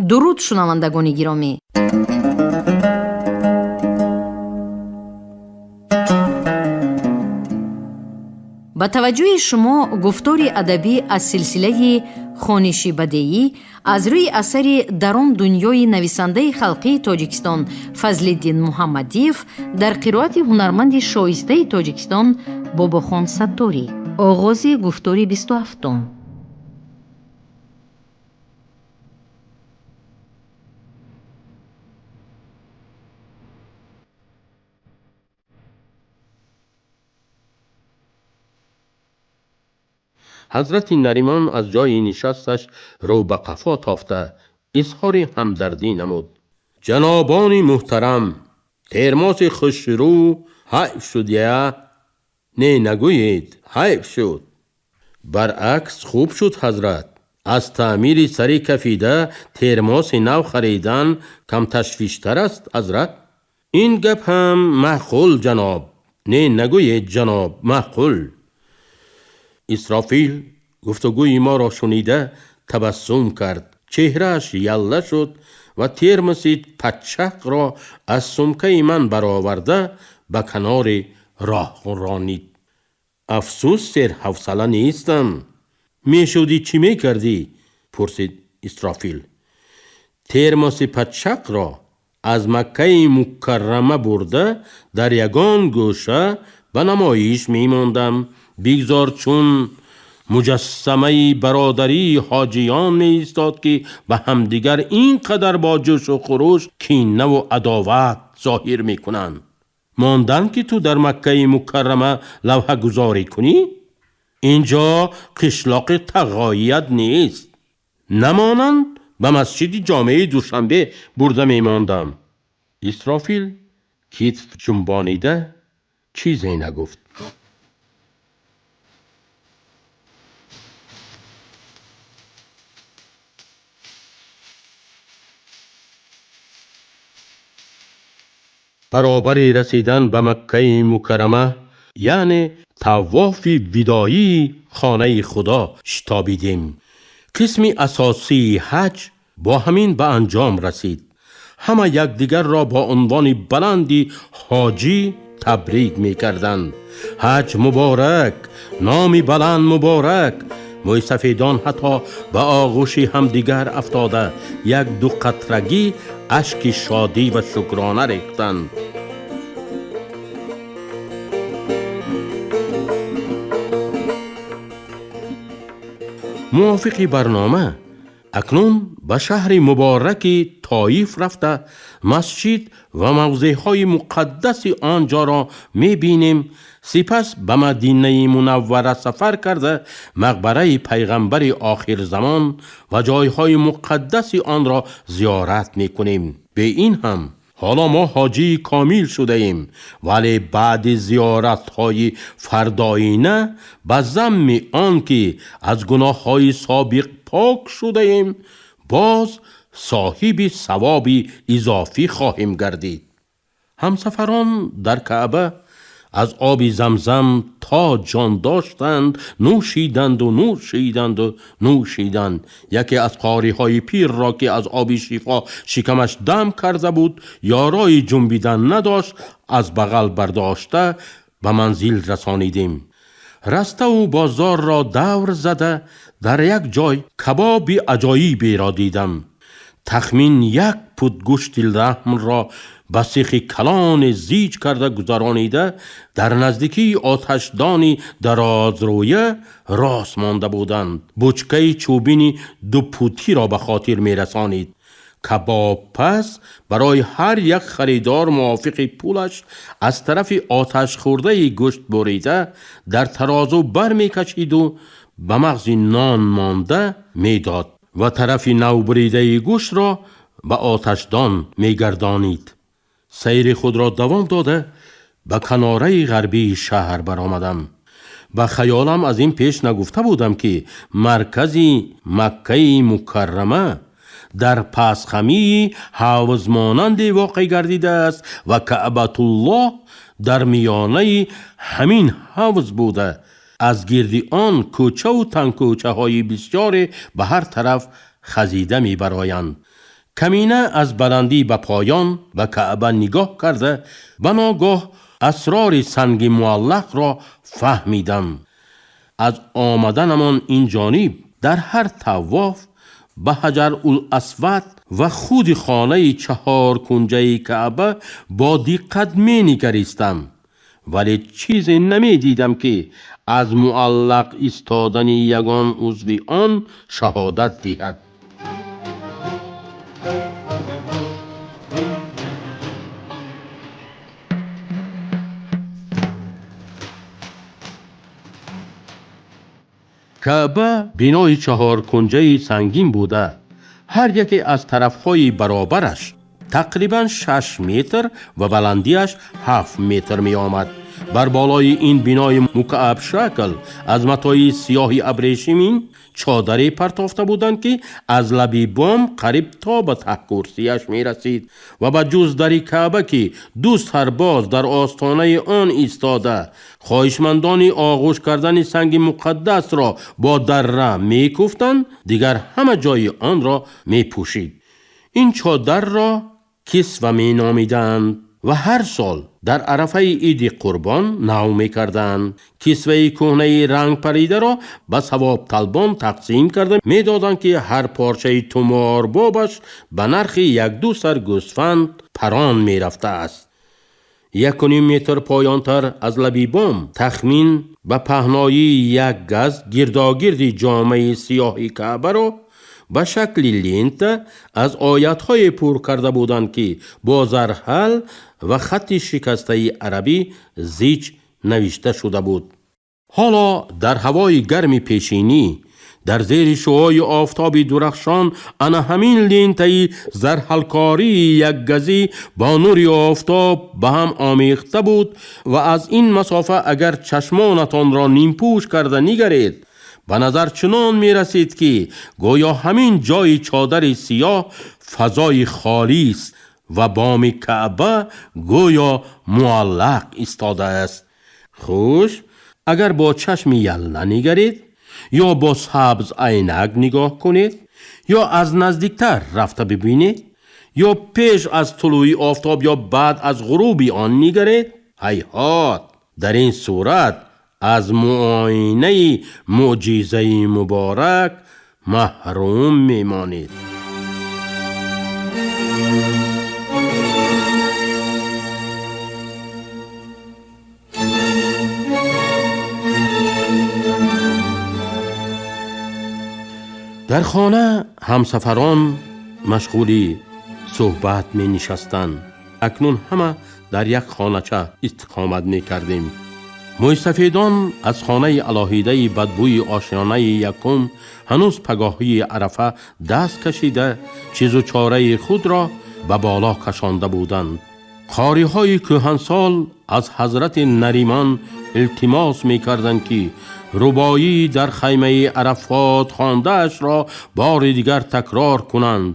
Дуруд, шунавандагони гиромӣ. Ба таваҷҷӯҳи шумо гуфтори адабӣ аз силсилаи хониши бадеӣ аз рӯи асари «Дар он дунёи» нависандаи халқии Тоҷикистон Фазлиддин Муҳаммадиев дар қироати ҳунарманди шоистаи Тоҷикистон Бобохон Сатторӣ. Оғози гуфтори 27-ум. Ҳазрати Наримон аз ҷои нишасташ рӯ ба қафо тофта изҳори ҳамдардӣ намуд. Ҷанобони муҳтарам, термоси хушрӯ ҳайф шуд я? Не, нагӯед, ҳайф шуд. Баръакс, хуб шуд, ҳазрат. Аз таъмири сари кафида термоси нав харидан камташвиштар аст, ҳазрат. Ин гап ҳам маъқул, ҷаноб. Не, нагӯед, ҷаноб, маъқул. Исрофил гуфтугӯи моро шунида табассум кард. Чеҳрааш ялла шуд ва термоси патчақро аз сумкаи ман бароварда ба канори роҳ ронид. Афсӯс, серҳавсала нестам. Мешудӣ, чӣ мекардӣ? Пурсид Исрофил. Термоси патчақро аз Маккаи Мукаррама бурда дар ягон гӯша ба намоиш мемондам. Бигзор чун муҷассамаи бародарии ҳоҷиён меистод, ки ба ҳамдигар ин қадар бо ҷӯшу хуруш кинаву адоват зоҳир мекунанд. Мондан ки ту дар Маккаи Мукаррама лавҳагузорӣ кунӣ? Инҷо қишлоқи тағоият нест. Намонанд, ба масҷиди ҷомеи Душанбе бурда мемондам. Исрофил китф ҷунбонида чизе нагуфт. Баробари расидан ба Маккаи Мукаррама, яъне тавофи видоии хонаи Худо шитобидем. Қисми асосии ҳаҷ бо ҳамин ба анҷом расид. Ҳама якдигарро бо унвони баланди ҳоҷӣ табрик мекарданд. Ҳаҷ муборак, номи баланд муборак. Мӯйсафедон ҳатто ба оғӯши ҳамдигар афтода як ду қатрагӣ ашки шодӣ ва шукрона рехтанд. Мувофиқи барнома акнун ба шаҳри мубораки Тоиф рафта масҷид ва мавзеъҳои муқаддаси он ҷоро мебинем. Сипас ба Мадинаи Мунаввара сафар карда мақбараи пайғамбари охирзамон ва ҷойҳои муқаддаси онро зиёрат мекунем. Бе ин ҳам ҳоло мо ҳоҷии комил шудаем, вале баъди зиёратҳои фардоина ба замми он ки аз гуноҳҳои собиқ пок шудаем, боз соҳиби савоби изофӣ хоҳем гардид. Ҳамсафарон дар Каъба аз оби Замзам то ҷон доштанд нӯшиданду нӯшиданду нӯшиданд. Яке аз қориҳои пирро, ки аз оби шифо шикамаш дам карда буд, ёрои ҷунбидан надошт, аз бағал бардошта ба манзил расонидем. Раставу бозорро давр зада дар як ҷой кабоби аҷоиберо дидам. Тахмин як пут гӯшти лаҳмро ба сихи калоне зиҷ карда гузаронида дар наздикии оташдони дарозрӯя рост монда буданд. Бучкаи чӯбини дупутиро ба хотир мерасонид. Кабобпаз барои ҳар як харидор мувофиқи пулаш аз тарафи оташхӯрдаи гӯшт бурида дар тарозу бармекашиду ба мағзи нон монда медод ва тарафи навбуридаи гӯштро ба оташдон мегардонид. Сайри худро давом дода ба канораи ғарбии шаҳр баромадам. Ба хаёлам аз ин пеш нагуфта будам, ки маркази Маккаи Мукаррама дар пасхамии ҳавзмонанде воқеъ гардидааст ва Каъбатуллоҳ дар миёнаи ҳамин ҳавз буда, аз гирди он кӯчаву тангкӯчаҳои бисёре ба ҳар тараф хазида мебароянд. Камина аз баландӣ ба поён ба Каъба нигоҳ карда, ба ногоҳ асрори санги муаллақро фаҳмидам. Аз омаданамон ин ҷониб дар ҳар тавоф ба Ҳаҷарул-Асвад ва худи хонаи чаҳоркунҷаи Каъба бо диққат менигаристам, вале чизе намедидам, ки аз муаллақ истодани ягон узви он шаҳодат диҳад. Каъба бинои чаҳоркунҷаи сангин буда, ҳар яке аз тарафҳои баробараш тақрибан 6 метр ва баландиаш 7 метр меомад. Бар болои ин бинои мукаабшакл аз матои сиёҳи абрешимин чодаре партофта буданд, ки аз лаби бом қариб то ба таҳкурсияш мерасид ва ба ҷуз дари Каъба, ки ду сарбоз дар остонаи он истода хоҳишмандони оғӯш кардани санги муқаддасро бо дарра мекӯфтанд, дигар ҳама ҷои онро мепӯшид. Ин чодарро кисва меномиданд ва ҳар сол дар арафаи иди Қурбон нав мекарданд. Кисваи кӯҳнаи рангпаридаро ба савобталбон тақсим карда медоданд, ки ҳар порчаи туморбобаш ба нархи якду сар гӯсфанд парон мерафтааст. 1.5 метр поёнтар аз лаби бом тахмин ба паҳноии як газ гирдогирди ҷомаи сиёҳи Каъбаро ба шакли лента аз оятҳое пур карда буданд, ки бо зарҳал ва хатти шикастаи арабӣ зич навишта шуда буд. Ҳоло дар ҳавои гарми пешинӣ, дар зери шуои офтоби дурахшон, ана ҳамин лентаи зарҳалкории якгазӣ бо нури офтоб ба ҳам омехта буд ва аз ин масофа агар чашмонатонро нимпӯш карда нигаред, ба назар чунон мерасид, ки гӯё ҳамин ҷои чодари сиёҳ фазои холист ва боми Каъба гӯё муаллақ истодааст. Хуш, агар бо чашми ялла нигаред ё бо сабз айнак нигоҳ кунед, ё аз наздиктар рафта бибинед, ё пеш аз тулӯи офтоб ё баъд аз ғуруби он нигаред, ҳайҳот, дар ин сурат аз муоинаи мӯъҷизаи муборак маҳрум мемонед. Дар хона ҳамсафарон машғули суҳбат менишастанд. Акнун ҳама дар як хонача истиқомат мекардем. Мӯйсафедон аз хонаи алоҳидаи бадбӯи ошёнаи якум ҳанӯз пагоҳии Арафа даст кашида, чизу чораи худро ба боло кашонда буданд. Қориҳои кӯҳансол аз ҳазрати Наримон илтимос мекарданд, ки рубоӣ дар хаймаи Арафот хондаашро бори дигар такрор кунанд.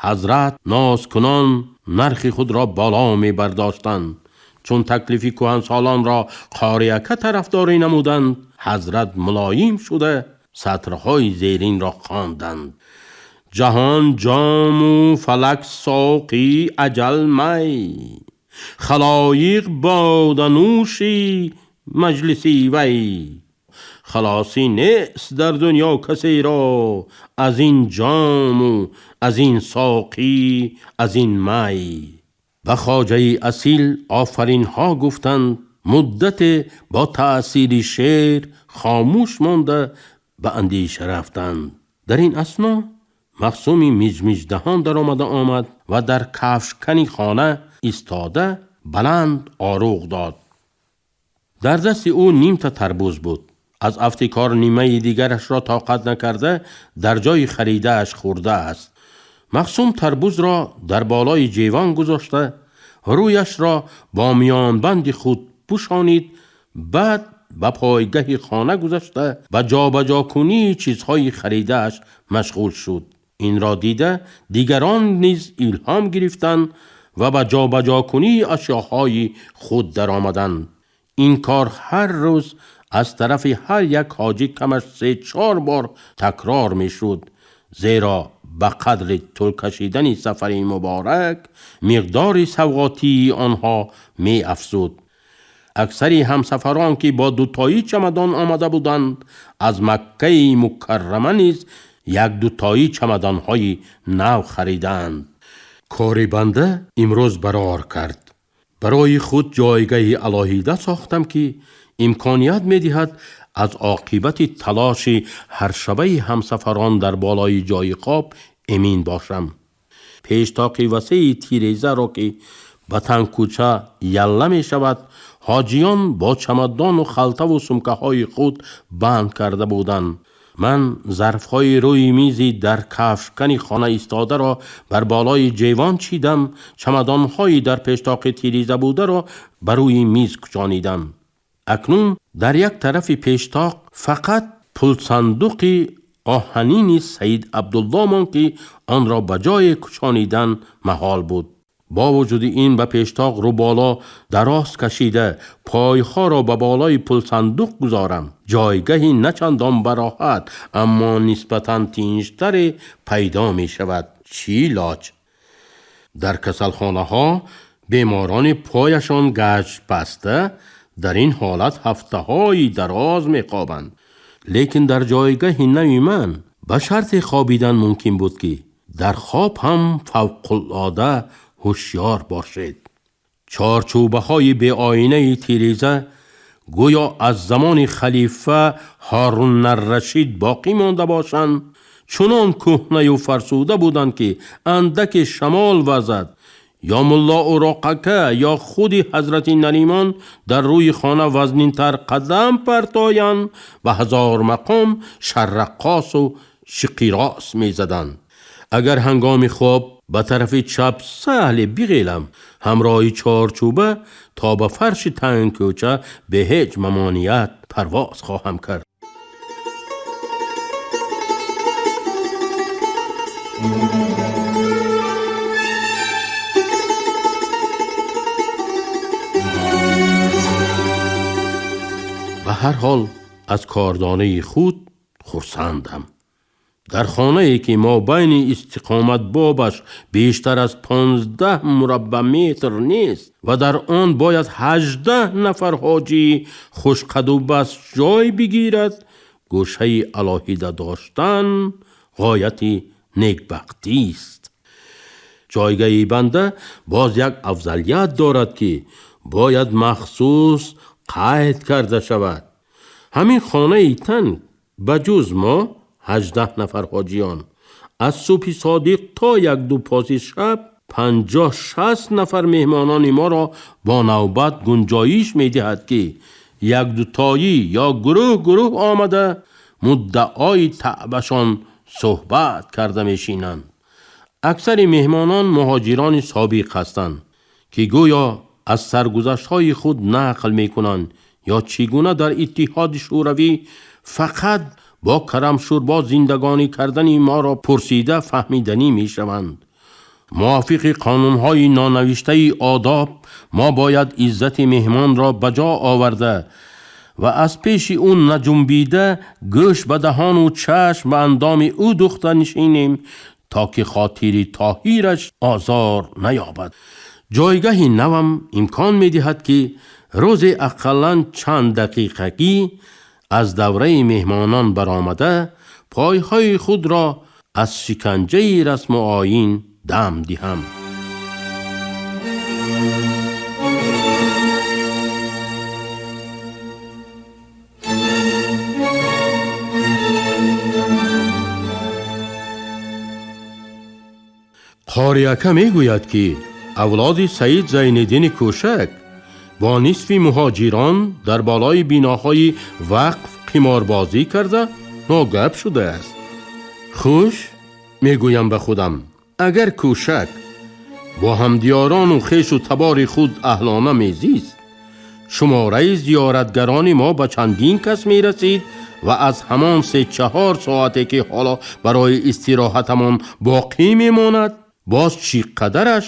Ҳазрат нозкунон нархи худро боло мебардоштанд. Чун таклифи кӯҳансолонро қориака тарафдорӣ намуданд, ҳазрат мулоим шуда сатрҳои зеринро хонданд. Ҷаҳон ҷому фалак соқӣ, аҷал май, халоиқ боданӯши маҷлиси вай. Халосӣ нест дар дунё касеро аз ин ҷому аз ин соқӣ, аз ин май. Ба хоҷаи асил офаринҳо гуфтанд. Муддате бо таъсири шеър хомӯш монда ба андеша рафтанд. Дар ин асно мақсуми миҷмиҷдаҳон даромада омад ва дар кафшкани хона истода баланд оруғ дод. Дар дасти ӯ нимта тарбуз буд. Аз афти кор нимаи дигарашро тоқат накарда дар ҷои харидааш хӯрдааст. Мақсум тарбузро дар болои ҷевон гузошта, рӯяшро бо миёнбанди худ пӯшонид, баъд ба пойгаҳи хона гузашта ба ҷобаҷокунии чизҳои харидааш машғул шуд. Инро дида дигарон низ илҳом гирифтанд ва ба ҷобаҷокунии ашёҳои худ даромаданд. Ин кор ҳар рӯз аз тарафи ҳар як ҳоҷӣ камаш 3-4 бор такрор мешуд, зеро Ба қадри тӯл кашидани сафари муборак миқдори савғотии онҳо меафзуд. Аксари ҳамсафарон, ки бо дутои чамадон омада буданд, аз Маккаи Мукаррама низ як дутои чамадонҳои нав харидаанд. Кори банда имрӯз барор кард. Барои худ ҷойгаҳи алоҳида сохтам, ки имконият медиҳад аз оқибати талоши ҳаршабаи ҳамсафарон дар болои ҷойи хоб эмин бошам. Пештоқи васеи тирезаро, ки ба тангкӯча ялла мешавад, ҳоҷиён бо чамадону халтаву сумкаҳои худ банд карда буданд. Ман зарфҳои рӯи мизи дар кафшкани хона истодаро бар болои ҷевон чидам, чамадонҳои дар пештоқи тиреза бударо ба рӯи миз кучонидам. Акнун дар як тарафи пештоқ фақат пулсандуқи оҳанини Саид Абдулло монд, ки онро ба ҷое кучонидан маҳол буд. Бо вуҷуди ин ба пештоқ рӯболо дароз кашида пойҳоро ба болои пулсандуқ гузорам. Ҷойгаҳи начандон бароҳат, аммо нисбатан тинҷтаре пайдо мешавад. Чӣ лоҷ? Дар касалхонаҳо беморони пояшон гаҷбаста дар ин ҳолат ҳафтаҳои дароз мехобанд. Лекин дар ҷойгаҳи нави ман ба шарте хобидан мумкин буд, ки дар хоб ҳам фавқулода ҳушёр бошед. Чорчӯбаҳои беоинаи тиреза гӯё аз замони халифа Ҳорунаррашид боқӣ монда бошанд, чунон кӯҳнаю фарсуда буданд, ки андаке шамол вазад ё мулло Уроқака ё худи ҳазрати Наримон дар рӯи хона вазнинтар қадам партоянд, ба ҳазор мақом шарраққосу шиқирос мезаданд. Агар ҳангоми хоб ба тарафи чап саҳле биғелам, ҳамроҳи чорчӯба то ба фарши тангкӯча бе ҳеҷ мамоният парвоз хоҳам кард. Ба ҳар ҳол аз кордонаи худ хурсандам. Дар хонае ки мобайни истиқоматбобаш бештар аз 15 мураббаъметр нест ва дар он бояд 18 нафар ҳоҷии хушқадубаст ҷой бигирад, гӯшаи алоҳида доштан ғояти некбахтист. Ҷойгаҳи банда боз як афзалият дорад, ки бояд махсус қайд карда шавад. Ҳамин хонаи танг ба ҷуз мо 18 нафар ҳоҷиён аз субҳи содиқ то якду поси шаб 50-60 нафар меҳмонони моро бо навбат гунҷоиш медиҳад, ки якдутоӣ ё гурӯҳ гурӯҳ омада муддаои таъбашон суҳбат карда мешинанд. Аксари меҳмонон муҳоҷирони собиқ ҳастанд, ки гӯё аз саргузаштҳои худ нақл мекунанд ё чӣ гуна дар Иттиҳоди Шӯравӣ фақат бо карамшӯрбо зиндагонӣ кардани моро пурсида фаҳмиданӣ мешаванд. Мувофиқи қонунҳои нонавиштаи одоб мо бояд иззати меҳмонро ба ҷо оварда ва аз пеши ӯ наҷунбида гӯш ба даҳону чашм ба андоми ӯ духта нишинем, то ки хотири тоҳираш озор наёбад. Ҷойгаҳи навам имкон медиҳад, ки рӯзе ақаллан чанд дақиқагӣ аз давраи меҳмонон баромада пойҳои худро аз шиканҷаи расму оин дам диҳам. Қориака мегӯяд, ки авлоди Саид Зайниддини Кӯшак бо нисфи муҳоҷирон дар болои биноҳои вақф қиморбозӣ карда ногап шудааст. Хуш, мегӯям ба худам, агар Кӯшак бо ҳамдиёрону хешу табори худ аҳлона мезист, шумораи зиёратгарони мо ба чандин кас мерасид ва аз ҳамон 3-4 соате, ки ҳоло барои истироҳатамон боқӣ мемонад, боз чӣ қадараш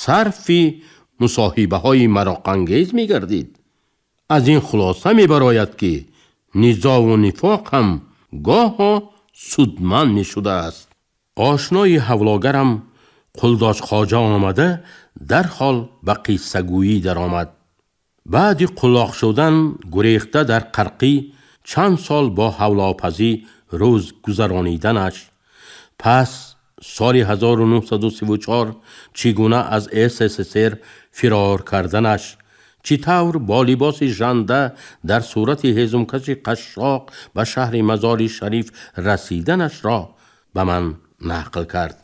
сарфи мусоҳибаҳои мароқангез мегардид. Аз ин хулоса мебарояд, ки низову нифоқ ҳам гоҳо судманд мешудааст. Ошнои ҳавлогарам Қулдош Хоҷа омада, дарҳол ба қиссагӯӣ даромад. Баъди қулоқ шудан гурехта дар Қарқӣ чанд сол бо ҳавлопазӣ рӯз гузарониданаш, пас соли 1934 чӣ гуна аз СССР фирор карданаш, чӣ тавр бо либоси жанда дар сурати ҳезумкаши қашшоқ ба шаҳри Мазори Шариф расиданашро ба ман нақл кард.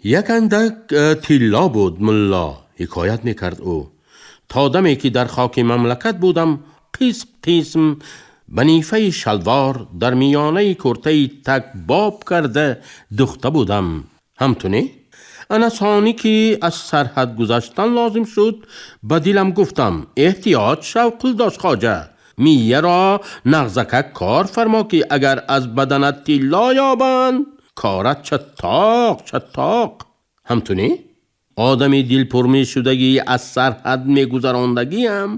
Як андак тилло буд, мулло, ҳикоят мекард ӯ. То даме ки дар хоки мамлакат будам, қисм қисм ба нифаи шалвор дар миёнаи куртаи так боб карда духта будам. Ҳам ту не? Ана сонӣ ки аз сарҳад гузаштан лозим шуд, ба дилам гуфтам: эҳтиёт шав, Қулдош Хоҷа, мияро нағзакак кор фармо, ки агар аз баданат тилло ёбанд, корат чаттоқ чаттоқ. Ҳам ту не? Одами дилпурмешудагӣ аз сарҳад мегузарондагиам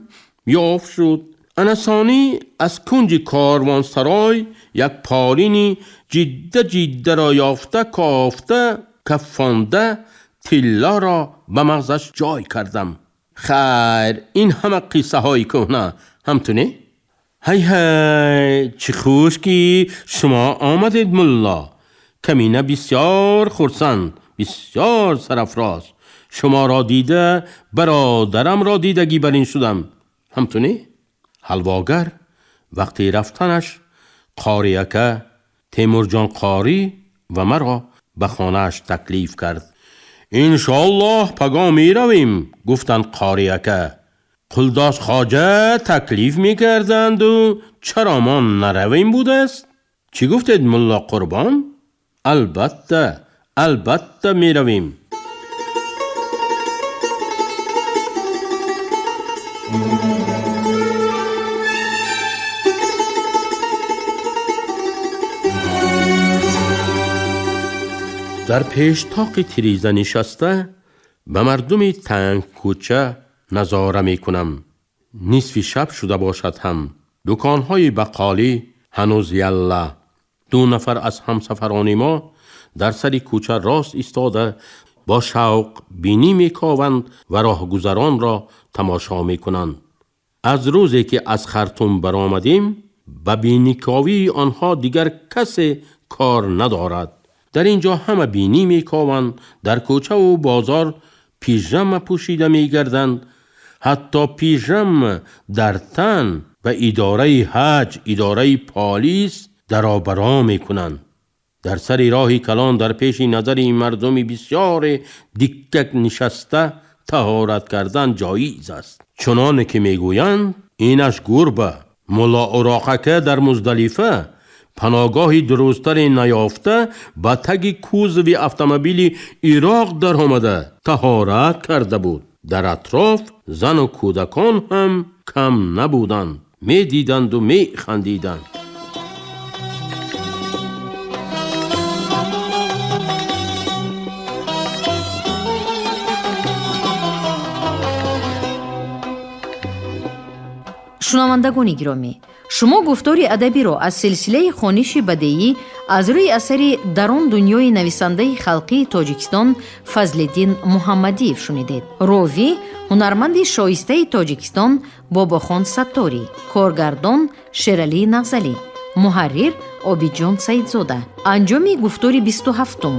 ёфт шуд. Ана сонӣ аз кунҷи корвонсарой як полини ҷидда ҷиддаро ёфта, кофта, кафонда, тиллоро ба мағзаш ҷой кардам. Хайр, ин ҳама қиссаҳои кӯҳна. Ҳам ту не? Ҳай ҳай, чӣ хуш ки шумо омадед, мулло. Камина бисёр хурсанд, бисёр сарафроз. Шуморо дида, бародарамро дидагӣ бар ин шудам. Ҳам ту не? Ҳалвогар вақти рафтанаш Қориака, Темурҷон Қорӣ ва маро ба хонааш таклиф кард. Иншоаллоҳ, пагоҳ меравем, гуфтанд Қориака. Қулдош Хоҷа таклиф мекарданду чаро мо наравем будааст? Чӣ гуфтед, мулло Қурбон? Албатта, албатта меравем. Дар пештоқи тиреза нишаста ба мардуми тангкӯча назора мекунам. Нисфи шаб шуда бошад ҳам, дуконҳои бақолӣ ҳанӯз ялла. Ду нафар аз ҳамсафарони мо дар сари кӯча рост истода бо шавқ бинӣ мекованд ва роҳгузаронро тамошо мекунанд. Аз рӯзе ки аз Хартум баромадем, ба биниковии онҳо дигар касе кор надорад. Дар ин ҷо ҳама бинӣ мекованд, дар кӯчаву бозор пижама пӯшида мегарданд, ҳатто пижама дар тан ба идораи ҳаҷ, идораи полис даробаро мекунанд. Дар сари роҳи калон, дар пеши назари мардуми бисёре диккак нишаста таҳорат кардан ҷоиз аст. Чуноне ки мегӯянд, инаш гурба. Мулло Уроқака дар Муздалифа паноҳгоҳи дурусттаре наёфта, ба таги кузови автомобили Ироқ даромада таҳорат карда буд. Дар атроф зану кӯдакон ҳам кам набуданд, медиданду механдиданд. Шунавандагони гиромӣ, шумо гуфтори адабиро аз силсилаи хониши бадеӣ аз рӯи асари «Дар он дунёи» нависандаи халқии Тоҷикистон Фазлиддин Муҳаммадиев шунидед. Ровӣ ҳунарманди шоистаи Тоҷикистон Бобохон Сатторӣ, коргардон Шералии Нағзалӣ, муҳаррир Обидҷон Саидзода. Анҷоми гуфтори 27-ум.